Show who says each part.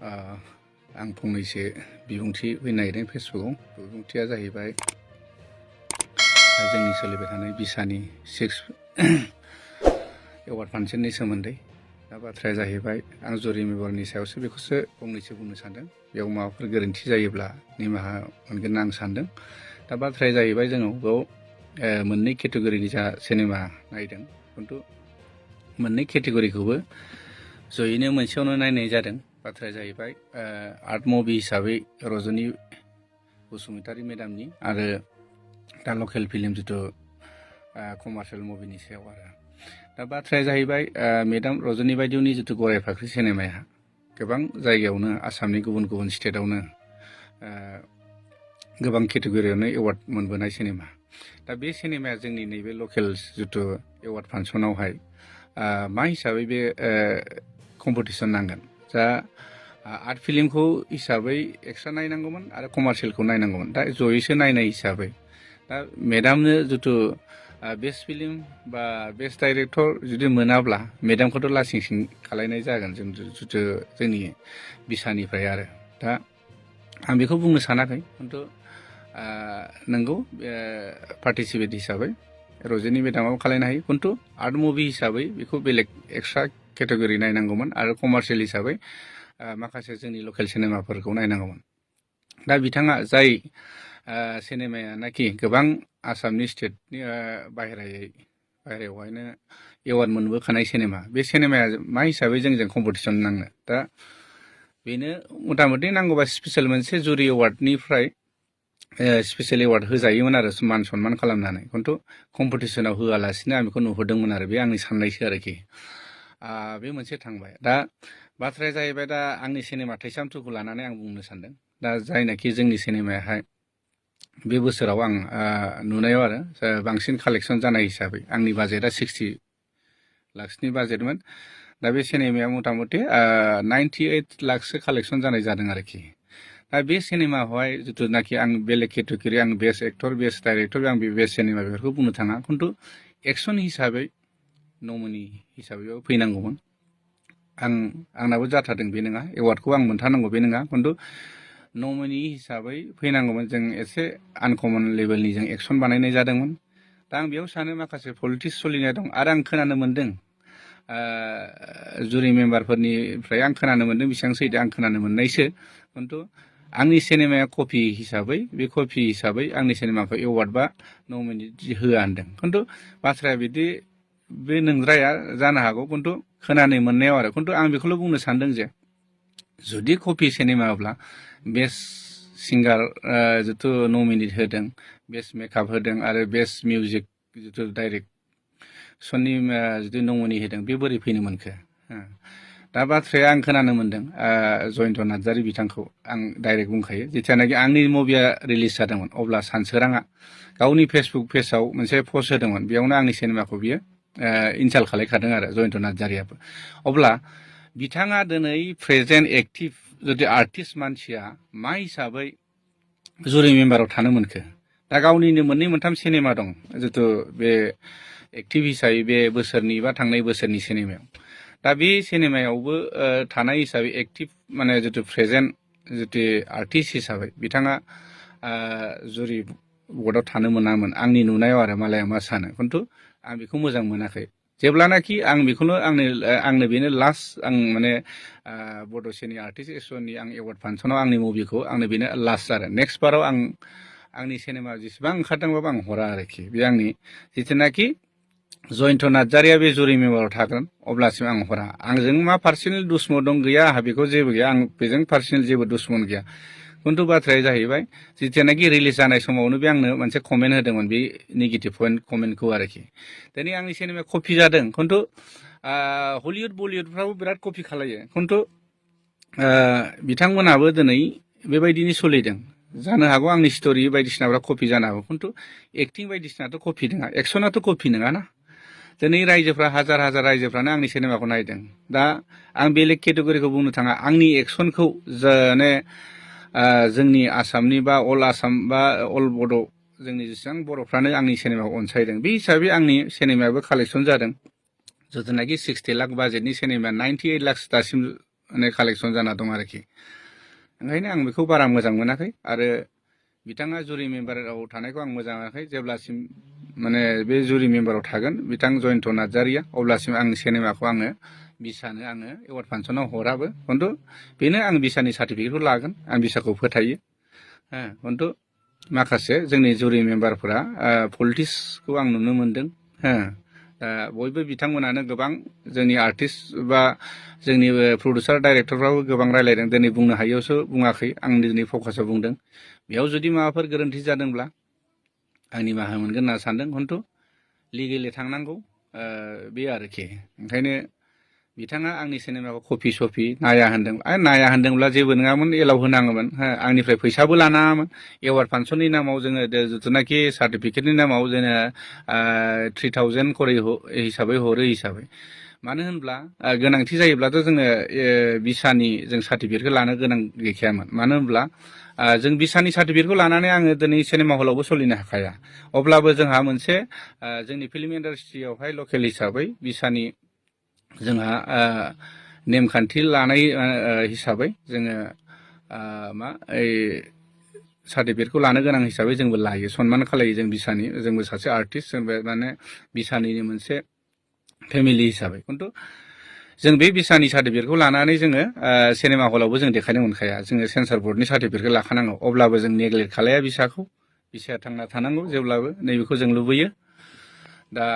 Speaker 1: आं फंनैसो बिबुंथि होनो नागिरदों फेसबुकआव। बिबुंथिया जाहैबाय जोंनि सोलिबाय थानाय बिसानि 6 एवार्ड फांसननि सोमोन्दै। दा बाथ्राया जाहैबाय आं जुरि मेम्बारनि सायावसो बेखौसो फंनैसो बुंनो सानदों। बेयाव माबाफोर गोरोन्थि जायोब्ला निमाहा मोनगोन आं सानदों। दा बाथ्राया जाहैबाय जोङो बेयाव मोननै केटेगरिनि जा सिनेमा नायदों, खिन्थु मोननै केटेगरिखौबो जयैनो मोनसेयावनो नायनाय जादों। बाथ्राया जाहैबाय आर्ट मुभि हिसाबै रजनी बसुमतारी मेडामनि आरो दा लकेल फिल्म जिथु कमार्शियेल मुभिनि सायाव आरो। दा बाथ्राया जाहैबाय मेडाम रजनी बायदिनि जिथु गराय फाख्रि सिनेमाया गोबां जायगायावनो आसामनि गुबुन गुबुन स्टेटआवनो गोबां केटेगरियावनो एवार्ड मोनबोनाय सिनेमा। दा बे सिनेमाया जोंनि नैबे लकेल जिथु एवार्ड फांसनावहाय मा हिसाबै बे कम्पिटिसन नांगोन। दा आर्ट फिल्मखौ हिसाबै एक्सट्रा नायनांगौमोन आरो कमार्शियेलखौ नायनांगौमोन। दा जयैसो नायनाय हिसाबै दा मेडामनो जिथु बेस्ट फिल्म बा बेस्ट डाइरेक्टर जुदि मोनाब्ला मेडामखौथ' लासिंसिं खालायनाय जागोन जों जिथु जोंनि बिसानिफ्राय आरो। दा आं बेखौ बुंनो सानाखै, खिन्थु नंगौ पार्टिसिपेट हिसाबै रजनी मेडामाबो खालायनो हायो, खिन्थु आर्ट मुभि हिसाबै बेखौ बेलेग एक्सट्रा केटेगरि नायनांगौमोन आरो कमार्शियेल हिसाबै माखासे जोंनि लकेल सिनेमाफोरखौ नायनांगौमोन। दा बिथाङा जाय सिनेमायानाखि गोबां आसामनि स्टेटनि बाहेरायावहायनो एवार्ड मोनबोखानाय सिनेमा, बे सिनेमाया मा हिसाबै जोंजों कम्पिटिसन नांनो। दा बेनो मथा मथि नांगौबा स्पेसियेल मोनसे जुरि एवार्डनिफ्राय स्पेसियेल एवार्ड होजायोमोन आरो मान सनमान खालामनानै, खिन्थु कम्पिटिसनाव होआलासिनो आं बेखौ नुहुरदोंमोन आरो। बे आंनि साननायसो आरोखि। बे मोनसे थांबाय। दा बाथ्राया जाहैबाय दा आंनि सिनेमा थैसाम 2खौ लानानै आं बुंनो सानदों। दा जायनाखि जोंनि सिनेमायाहाय बे बोसोराव आं नुनायाव आरो बांसिन कालेक्सन जानाय हिसाबै आंनि बाजेटआ 60 लाखसनि बाजेटमोन। दा बे सिनेमाया मथा मथि 98 लाखसो कालेक्सन जानाय जादों आरोखि। दा बे सिनेमाखौहाय जिथुनाखि आं बेलेग केटेगरि, आं बेस्ट एक्टर, बेस्ट डाइरेक्टर, आं बे बेस्ट सिनेमा बेफोरखौ बुंनो थाङा, खिन्थु एक्सन हिसाबै नमिनि हिसाबैबाबो फैनांगौमोन। आंनाबो जाथारदों बे नङा, एवार्डखौ आं मोनथारनांगौ बे नङा, खिन्थु नमिनि हिसाबै फैनांगौमोन। जों एसे आनकमन लेभेलनि जों एक्सन बानायनाय जादोंमोन। दा आं बेयाव सानो माखासे पलिटिक्स सोलिनाय दं। आरो आं खोनानो मोन्दों जुरि मेम्बारफोरनिफ्राय आं खोनानो मोन्दों, बेसेबां सैथो आं खोनानो मोननायसो, खिन्थु आंनि सिनेमाया कपि हिसाबै, बे कपि हिसाबै आंनि सिनेमाखौ एवार्ड बा नमिनि होआ होनदों। खिन्थु बाथ्राया बिदि बे नोंद्राया जानो हागौ, खिन्थु खोनानो मोननायाव आरो। खिन्थु आं बेखौल' बुंनो सानदों जे जुदि कपि सिनेमाब्ला बेस्ट सिंगार जिथु नमिनेट होदों, बेस्ट मेकआप होदों आरो बेस्ट मिउजिक जिथु डाइरेक्सननि जुदि नमिनि होदों, बे बोरै फैनो मोनखो? दा बाथ्राया आं खोनानो मोन्दों जयन्त नार्जारि बिथांखौ आं डाइरेक्ट बुंखायो। जेथियानाखि आंनि मुभिया रिलिज जादोंमोन अब्ला सानसोराङा गावनि फेसबुक पेजाव मोनसे पस्ट होदोंमोन। बेयावनो आंनि सिनेमाखौ बियो इनसाल्ट खालायखादों आरो जयन्त नार्जारियाबो। अब्ला बिथाङा दिनै प्रेजेन्ट एक्टिभ जुदि आर्टिस्ट मानसिया मा हिसाबै जुरि मेम्बाराव थानो मोनखो? दा गावनिनो मोननै मोनथाम सिनेमा दं जिथु बे एक्टिभ हिसाबै बे बोसोरनि बा थांनाय बोसोरनि सिनेमायाव। दा बे सिनेमायावबो थानाय हिसाबै एक्टिभ माने जिथु प्रेजेन्ट जिथु आर्टिस्ट हिसाबै बिथाङा जुरि बर्डआव थानो मोनामोन आंनि नुनायाव आरो। मालाया मा सानो, खिन्थु आं बेखौ मोजां मोनाखै। जेब्लानाखि आं बेखौनो आंनो बेनो लास्ट आं माने बड'सेनि आर्टिस्ट एस'सियेसननि आं एवार्ड फांसनाव आंनि मुभिखौ आंनो बेनो लास्ट आरो। नेक्स्ट बाराव आंनि सिनेमा जेसेबां ओंखारदोंबाबो आं हरा आरोखि। बे आंनि जिथुनाखि जयन्त नार्जारिया बे जुरि मेम्बाराव थागोन अब्लासिम आं हरा। आंजों मा पार्सनेल दुस्मन दं गैया, आंहा बेखौ जेबो गैया। आं बेजों पार्सनेल जेबो दुस्मन गैया। खिन्थु बाथ्राया जाहैबाय जिथियानाखि रिलिज जानाय समावनो बे आंनो मोनसे कमेन्ट होदोंमोन, बे नेगेटिभ कमेन्टखौ आरोखि। दिनै आंनि सिनेमाया कपि जादों, खिन्थु हलिउड बलिउडफ्राबो बिराद कपि खालायो, खिन्थु बिथांमोनाबो दिनै बेबायदिनो सोलिदों। जानो हागौ आंनि स्ट'रि बायदिसिनाफ्रा कपि जानो हागौ, खिन्थु एक्टिं बायदिसिनाथ' कपि नङा, एक्सनाथ' कपि नङाना। दिनै रायजोफ्रा हाजार हाजार रायजोफ्रानो आंनि सिनेमाखौ नायदों। दा आं बेलेग केटेगरिखौ बुंनो थाङा, आंनि एक्सनखौ माने जोंनि आसामनि बा अल आसाम बा अल बड' जोंनि जेसेबां बर'फ्रानो आंनि सिनेमाखौ अनसायदों। बे हिसाबै आंनि सिनेमायाबो कालेक्सन जादों। जिथुनाखि 60 लाख बाजेटनि सिनेमाया 98 लाख दासिम माने कालेक्सन जाना दं आरोखि ओंखायनो आं बेखौ बारा मोजां मोनाखै आरो बिथाङा जुरि मेम्बाराव थानायखौ आं मोजां मोनाखै जेब्लासिम माने बे जुरि मेम्बाराव थागोन बिथां जयन्त नार्जारिया अब्लासिम आंनि सिनेमाखौ आङो बिसानो आङो एवार्ड फांसनाव हराबो खिन्थु बेनो आं बिसानि सार्टिफिकेटखौ लागोन आं बिसाखौ फोथायो खिन्थु माखासे जोंनि जुरि मेम्बारफोरा पलिटिक्सखौ आं नुनो मोनदों बयबो बिथांमोनानो गोबां जोंनि आर्टिस्ट बा जोंनि प्रडिउसार डाइरेक्टरफ्राबो गोबां रायलायदों दिनै बुंनो हायैयावसो बुङाखै आं दिनै फकासाव बुंदों बेयाव जुदि माबाफोर गोरोन्थि जादोंब्ला आं निमाहा मोनगोन होनना सानदों खिन्थु लिगेलि थांनांगौ बे आरोखि ओंखायनो बिथाङा आंनि सिनेमाखौ कपि सपि नाया होनदों नाया होनदोंब्ला जेबो नङामोन एलाव होनाङोमोन आंनिफ्राय फैसाबो लानाङामोन एवार्ड फांसननि नामाव जोङो जिथुनाखि सार्टिफिकेटनि नामाव जोङो 3000 करि हिसाबै हरो हिसाबै मानो होनब्ला गोनांथि जायोब्लाथ' जोङो बिसानि जों सार्टिफिकेटखौ लानो गोनां गैखायामोन मानो होनब्ला जों बिसानि सार्टिफिकेटखौ लानानै आङो दिनै सिनेमा हलावबो सोलिनो हाखाया अब्लाबो जोंहा मोनसे जोंनि फिल्म इन्डास्ट्रियावहाय लकेल हिसाबै बिसानि जोंहा नेमखान्थि लानाय हिसाबै जोङो मा सार्टिफिकेटखौ लानो गोनां हिसाबै जोंबो लायो सनमान खालायो जों बिसानि जोंबो सासे आर्टिस्ट जोंबो माने बिसानिनो मोनसे फेमिलि हिसाबै खिन्थु जों बे बिसानि सार्टिफिकेटखौ लानानै जोङो सिनेमा हलावबो जों देखायनो मोनखाया जोङो सेन्सर बर्डनि सार्टिफिकेट लाखानांगौ अब्लाबो जों नेग्लेक्ट खालाया बिसाखौ बिसाया थांना थानांगौ जेब्लाबो नैबेखौ जों लुबैयो दा